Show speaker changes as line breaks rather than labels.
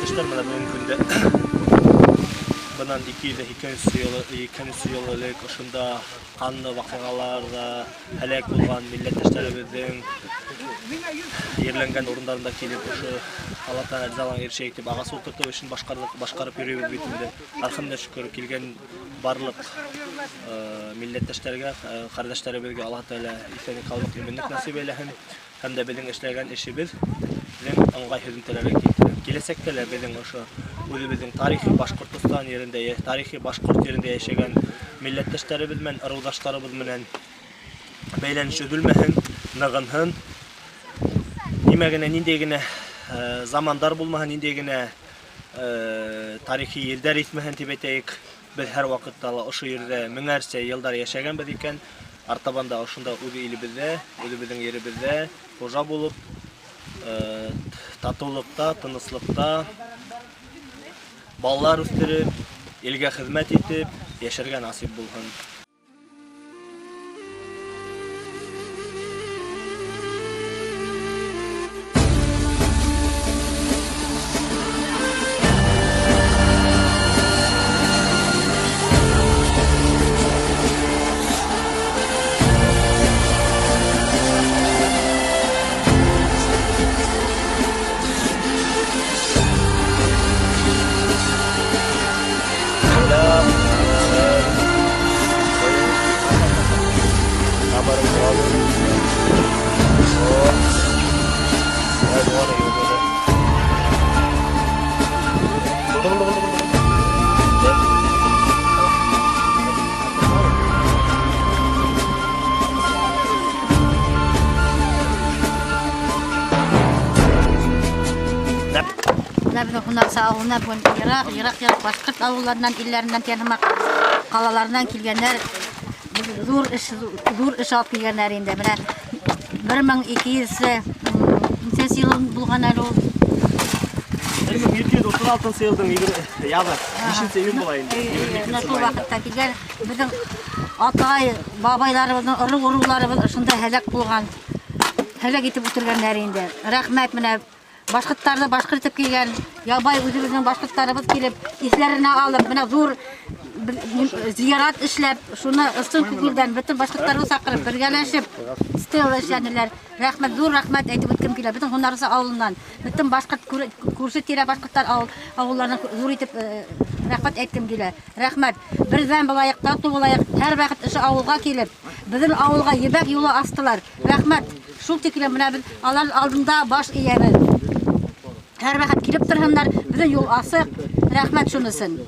Милләттәштәр, менә бөгөнгө көндә бынан 282 йыл, 2 йыл элек ошонда ҡанлы ваҡиғаларҙа һәләк булған милләттәштәребеҙҙең ерләнгән урындарында килеп ошо Аллаһ Тәғәлә ризалығына ирешәйек тип ағас ултыртыу эшен башҡарҙыҡ, башҡарып йөрөйбөҙ бит инде. Әлхәмдә шөкөр, килгән барлыҡ милләттәштәргә, ҡәрҙәштәребеҙгә Аллаһ Тәғәлә иҫәнлек, һаулыҡ, именлек насип әйләһен. Һәм дә беҙҙең эшләгән эшебеҙ ыңғай һөҙөмтәләргә килтерә. Киләсәктә лә беҙҙең ошо үҙебеҙҙең тарихи Башҡортостан ерендә, тарихи башҡорт ерендә йәшәгән милләттәштәребеҙ менән, ырыуҙаштарыбыҙ менән бәйләнеш өҙөлмәһен, нығынһын. Нимә генә, ниндәй генә замандар булмаһын, ниндәй генә тарихи елдәр иҫмәһен тип әйтәйек, беҙ һәр ваҡытта ла ошо ерҙә меңәрсә йылдар йәшәгәнбеҙ икән, артабан да ошонда үҙ илебеҙҙә, үҙебеҙҙең еребеҙҙә хужа булып, татыулыҡта, тыныслыҡта балалар үҫтереп, илгә хеҙмәт итеп йәшәргә насип булһын.
Менә беҙҙең Һунарсы ауылына бөгөн йыраҡ, йыраҡ, йыраҡ башҡорт ауылларынан, илләренән тигән һымаҡ ҡалаларынан килгәндәр. Ҙур эш, ҙур эш алып килгәндәр инде. Менә 1200 нисәнсе йыл булған әле ул?
1236 йылдың яҙы, 5 июнь була инде.
Менә шул ваҡытта килгән беҙҙең атай, бабайларыбыҙҙың, ырыу-ырыуларыбыҙ ошонда һәләк булған. Һәләк итеп үтергәндәр инде. Рәхмәт менә башҡорттарҙы башҡорт итеп килгән, ябай үҙебеҙҙең башҡорттарыбыҙ килеп, иҫләренә алып, менә ҙур зиярат эшләп, шуны ысын күңелдән бөтөн башҡорттарҙы саҡырып, бергәләшеп стела эшләнеләр. Рәхмәт, ҙур рәхмәт әйтеп үткем килә. Бөтөн Һунарсы ауылынан, бөтөн башҡорт күрше тирә башҡорттар ауылларынан ҙур итеп рәхмәт әйткем килә. Рәхмәт. Берҙәм булайыҡ, татыу булайыҡ. Һәр ваҡыт ошо ауылға килеп, беҙҙең ауылға ебәк юлы астылар. Рәхмәт. Шул тиклем менә беҙ алар алдында баш эйәбеҙ. Һәр ваҡыт килеп торһондар, беҙҙең юл асыҡ. Рәхмәт шунысын.